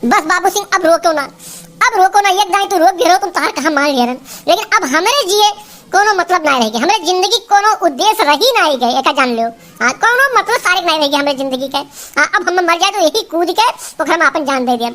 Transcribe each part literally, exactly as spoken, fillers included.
बस बाबू सिंह, अब रोको ना, अब रोको ना, एक दाई तू रोक दियो, तुम तोहार कहा मान लिया रहन, लेकिन अब हमरे जिए कोनो मतलब नाहीं रह गए, हमरे जिंदगी कोनो उद्देश्य रही नाहीं गए, एका जान लियो। हाँ, कोनो मतलब सारे नाहीं रह गए हमरे जिंदगी के। हाँ, अब हम मर जाए तो यही कूद के पोखर में अपन जान दे दिया।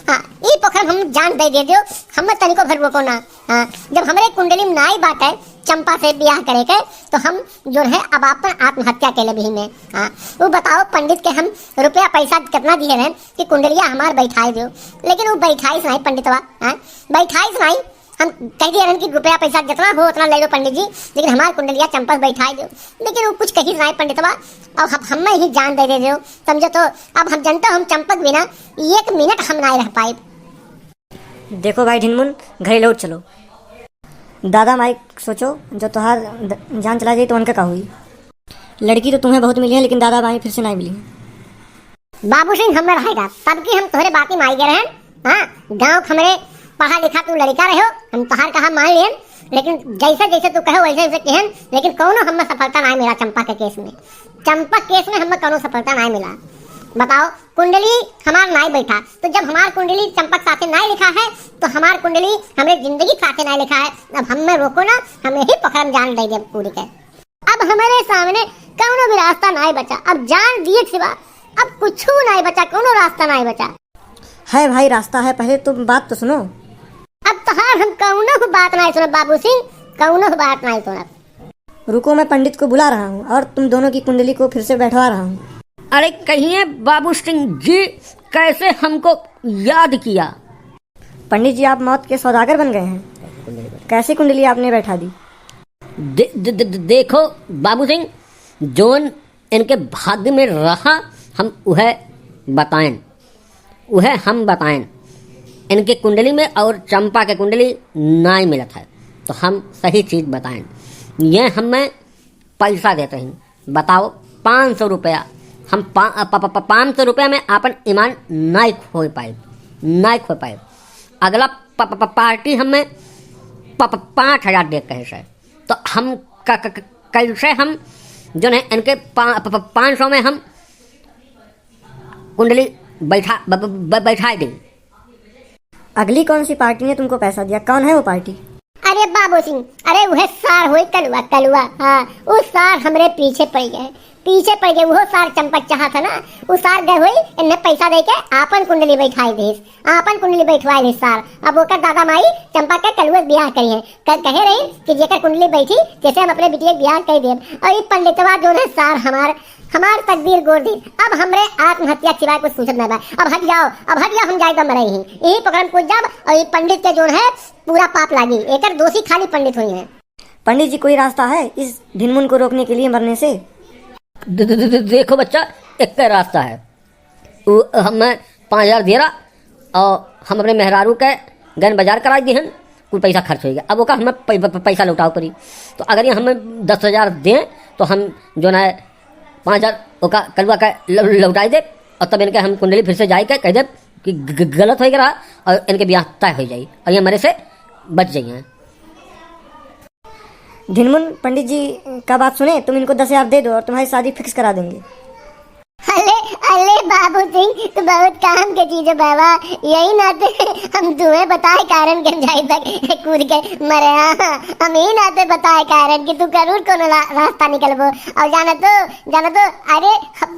हाँ, ई पोखर में हम जान दे दे दियो, हम तनिको भर रोको ना। हाँ, जब हमरे कुंडली में नाहीं बाटे चंपा से ब्याह करे के, तो हम जो है अब अपन आत्महत्या के लिए भी में। हाँ, वो बताओ पंडित के हम रुपया पैसा कितना दिए रहन कि कुंडलिया हमार बैठाए दो, लेकिन वो बैठाइस नाहीं पंडितवा। हाँ, बैठाइस नाहीं। हम कह दिए रहन कि रुपया पैसा जितना हो उतना ले लो पंडित जी, लेकिन हमार कुंडलिया चंपा से बैठाए दो, लेकिन वो कुछ कहिस नाहीं पंडितवा। अब हम, हम ही जान दे दे दो, समझो तो। अब हम जनता हम चंपक बिना एक मिनट हम नाहीं रह पाए। देखो भाई ढिनमुन, घरे लौट चलो। दादा माई सोचो, जो तोहार द-, जान चला जाई तो उनका का हुई? लड़की तो तुम्हें बहुत मिली है, लेकिन दादा माई फिर से नाहीं मिली। बाबू सिंह, हम में रहेगा, तब की हम तोहरे बाती में आई गए रहन। हाँ, गाँव के हमरे पढ़ा लिखा तू लड़का रहो, हम तोहार कहा मान लियन, लेकिन जैसे जैसे तू कहो वैसे वैसे कहन, लेकिन कौनो हमें सफलता नाहीं मिला चंपा के केस में। चंपा केस में हमें कौनो सफलता नाहीं मिला। बताओ, कुंडली हमार नाहीं बैठा, तो जब हमार कुंडली चंपक साथे नाहीं लिखा है, तो हमार कुंडली हमरे जिंदगी के साथे नाहीं लिखा है। अब हमें रोको ना, हम यही पोखर में जान दे देब कूद के। अब हमरे सामने कौनो भी रास्ता नाहीं बचा, अब जान दिए के सिवा अब कुछ नाहीं बचा, कौनो रास्ता नाहीं बचा। है भाई, रास्ता है, पहले तुम बात तो सुनो। अब तोहार हम कौनो बात नाहीं सुनब बाबू सिंह, कौनो बात नाहीं सुनब। रुको, मैं पंडित को बुला रहा हूँ और तुम दोनों की कुंडली को फिर से बैठवा रहा हूँ। अरे कहिए बाबू सिंह जी, कैसे हमको याद किया? पंडित जी, आप मौत के सौदागर बन गए हैं, कैसी कुंडली आपने बैठा दी? दे, दे, दे, दे, देखो बाबू सिंह, जोन इनके भाग्य में रहा, हम उहे बताएन, उहे हम बताएन। इनके कुंडली में और चंपा के कुंडली नाहीं मिलत है, तो हम सही चीज बताएन। ये हमें पैसा देते हैं, बताओ, पाँच सौ रुपया। हम पा-, प-, प-, प-, पाँच सौ रुपया में आपन ईमान नाहीं खो पाए, नाहीं खो पाए। अगला प-, प-, प-, पार्टी हमें प-, प-, पाँच हजार दे कहे से, तो हम क-, क-, क-, कैसे हम जो है इनके पा-, प-, प-, पाँच सौ में हम कुंडली बैठा, ब-, ब-, ब-, बैठा दें। अगली कौन सी पार्टी ने तुमको पैसा दिया? कौन है वो पार्टी? अरे बाबू सिंह, अरे उहे सार होई कलुआ, कलुआ, हाँ, उ सार हमरे पीछे पड़ गए, पीछे पड़ गए। उहो सार चंपक चाहत है ना, उ सार गए होई, इन्हें पैसा दे के आपन कुंडली बैठाई देस, आपन कुंडली बैठवाई देस सार। अब ओकर दादा माई चंपा के कलुआ से बियाह करी है, क-, कहे रही कि जेकर कुंडली बैठी, जैसे हम अपने बिटिया के बियाह कर देब। और ई पंडितवा जो है सार हमार हमार तकदीर गोर दी। अब हमरे आत्महत्या के सिवाय कुछ सूझत ना बा। अब हट जाओ, अब हट जाओ, हम जाए दम रही ही। यही पकड़म कूद जाब और ये पंडित के जोन है पूरा पाप लागी। एकर दोषी खाली पंडित हुई हैं। पंडित जी, कोई रास्ता है इस ढिनमुन को रोकने के लिए मरने से? दे-, दे-, दे-, दे-, देखो बच्चा, एक रास्ता है। उ हमें पाँच हजार दे रहा और हम अपने मेहरारू के गन बाजार कराई दिहन, कुल पैसा खर्च हो गया। अब ओका हमें पै-, पै-, पैसा लौटाओ पड़ी। तो अगर ये हमें दस हजार दें तो हम जो ना पाँच हजार ओका कलुआ का ल-, लौटाई दे और तब इनके हम कुंडली फिर से जाए के कह दे कि ग-, ग-, गलत हो गया और इनके ब्याह तय हो जाए और ये मरे से बच जाइए। ढिनमुन, पंडित जी का बात सुने, तुम इनको दस हजार दे दो और तुम्हारी शादी फिक्स करा देंगे। अले, अले बाबू सिंह, तू बहुत काम के चीज है बाबा। यही नाते हम तुम्हें बताए कारण के हम जाए तक कूद के मरे। हाँ, हम यही नाते बताए कारण कि तू जरूर कोनो रा-, रास्ता निकलबो। और जाना तो, जाना तो, अरे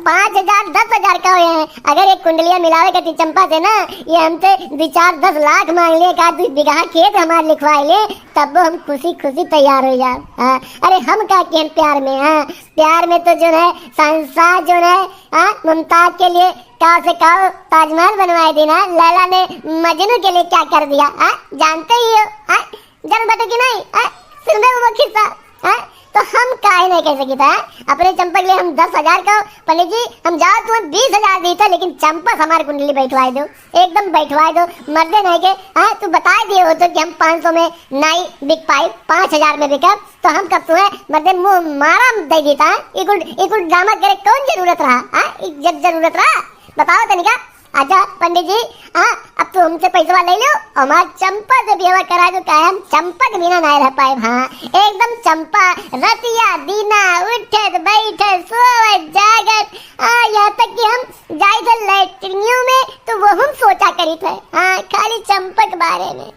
पाँच हजार, दस हजार का हुए हैं। अगर एक कुंडलिया मिलावे के चंपा से ना, ये हमसे दो चार दस लाख मांग लिए, का दो बीघा खेत हमार लिखवाए ले, तब वो हम खुशी खुशी तैयार हो जाए। हाँ, अरे हम का के हम प्यार में, हाँ, प्यार में तो जो है शहंशाह जो है, हाँ, मुमताज के लिए का से का ताजमहल बनवाए दी ना, लैला ने मजनू के लिए क्या कर दिया, हाँ, जानते ही हो, हाँ, जान बटे कि नहीं, हाँ, सुन रहे हो वो किस्सा, हाँ, तो हम काहे नहीं कह सकी था, हाँ? अपने चंपक लिए हम दस हजार का, पंडित जी, हम जाओ तुम्हें बीस हजार दी था, लेकिन चंपक हमारी कुंडली बैठवाए दो, एकदम बैठवाए दो, मर्दे नहीं के, हाँ, तू बताए दिए हो तो कि हम पाँच सौ में नहीं बिक पाई, पाँच हजार में बिका, तो हम कब तुम्हें मर्दे मुंह मारा दे देता है? इकुल, इकुल ड्रामा करे कौन जरूरत रहा? हाँ? इ-, जब जरूरत रहा? बताओ तनिका, अच्छा पंडित जी, हाँ, अब तू हमसे पैसवा ले लो, हमार चंपा से बियाह करा दो, काहे हम चंपा के बिना नाय रह पाए। हाँ, एकदम चंपा रतिया दीना उठत बैठत सोवत जागत, हाँ, यहाँ तक कि हम जाइत है लैट्रिनियों में तो वो हम सोचा करीत है। हाँ, खाली चंपा के बारे में।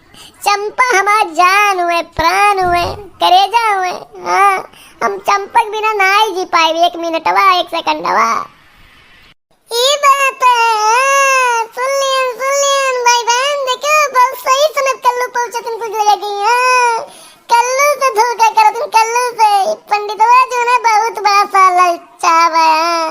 चंपा हमार जान हुए, प्राण हुए, करेजा हुए। हाँ, हम चंपा के बिना नाय जी पाए एक मिनटवा, एक सेकंडवा। ई बात है, सुन लियन, सुन लियन भाई बहन, देखो बहुत सही समय कल्लू पहुंचत कुछ लगे गई है। कल्लू से धोखा करत हन, कल्लू से। ई पंडितवा जो है बहुत बड़ा साला चाव है।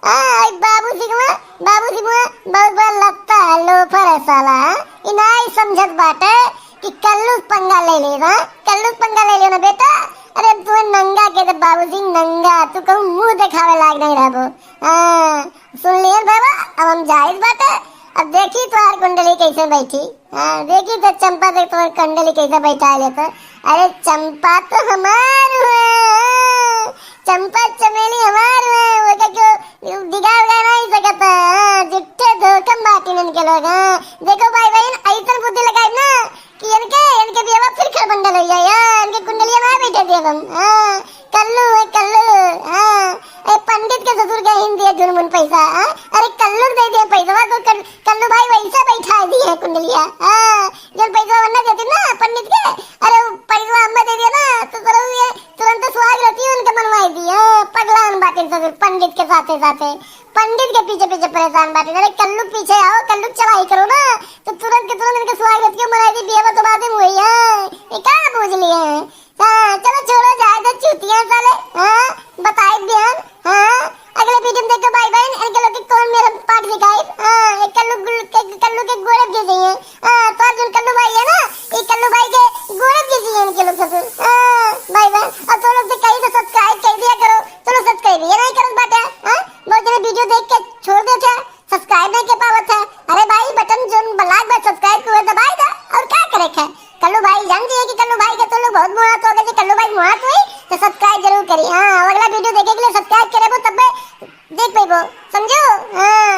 हाँ, ई बाबू सिंह, बाबू सिंह बहुत बड़ा लत्ता है, लोफर है साला। हाँ? ई नाई समझत बाटे कि कल्लू पंगा ले ले ना, कल्लू पंगा ले ले ना बेटा। अरे तू नंगा के दे बाबू सिंह नंगा, तू कहूँ मुंह दिखावे लायक नहीं रहबो। हाँ, सुन लियन बाबा, अब हम जाइत बाटे। अब देखी तोहार कुंडली कैसे बैठी। हाँ, देखी तो चंपा देख तोहार कुंडली कैसे बैठा ले तो। अरे चंपा तो हमार हुए, चंपा चमेली हमार हुए, वो क्या क्यों दिगा उगा नहीं सकता। हाँ, जिट्ठे धोखम बाटी इनके लोग। हाँ, देखो भाई बहन, ऐसन बुद्धि लगाई ना कि इनके, इनके बियाह फिर खरबंडल हो जाए। हाँ, इनके कुंडलिया में बैठे दिए हम। हाँ, कल्लू है, कल्लू। हाँ, ए पंडित के ससुर के हिंदी है झुनमुन पैसा। हाँ, अरे कल्लू दे दिए पैसा तो कल, कल्लू भाई वैसे बैठा दिए है कुंडलिया। हाँ, जो पैसा वरना देते ना पंडित के, अरे वो पैसा अम्मा दे दिया ना तो तुरंत ये, तुरंत सुहाग रतिया उनके मनवाई दी। हाँ, पगलान बाटे ससुर पंडित के साथे साथे, पंडित के पीछे पीछे परेशान बाटे। अरे कल्लू पीछे आओ, कल्लू चढ़ाई करो ना, तो तुरंत के तुरंत इनके सुहाग रतिया मनाई दी, बियाह तो बाद में हुई है। ये का बूझ लिए हैं? हाँ, चलो छोड़ो, जाए दो चूतिया साले। हाँ, बताए दिहन। हाँ, अगले वीडियो में देखो भाई बहन, इनके लोग के कौन मेरा पाठ सिखाई। हाँ, ये कल्लू गुल-, के, कल्लू के गोरख जैसे ही हैं। हाँ, तो अर्जुन कल्लू भाई है ना, ये कल्लू भाई के गोरख जैसे ही हैं इनके लोग ससुर। हाँ, भाई बहन, और तो लोग तो कहीं तो सब्सक्राइब कर दिया करो, तो लोग सब्सक्राइब ये नहीं करत बाटे। हाँ, बहुत जने वीडियो देख के छोड़ देते हैं। सब्सक्राइब नहीं कर पावत है। अरे भाई, बटन जोन लाल बा सब्सक्राइब के, वो दबाई दा। और का करे है? कल्लू भाई जान जी है कि कल्लू भाई के तो लोग बहुत मुहात हो गए, कल्लू भाई मुहात हुई तो सब्सक्राइब जरूर करी। हाँ, और अगला वीडियो देखे के लिए सब्सक्राइब करे वो तब देख पेबो, समझो? हाँ।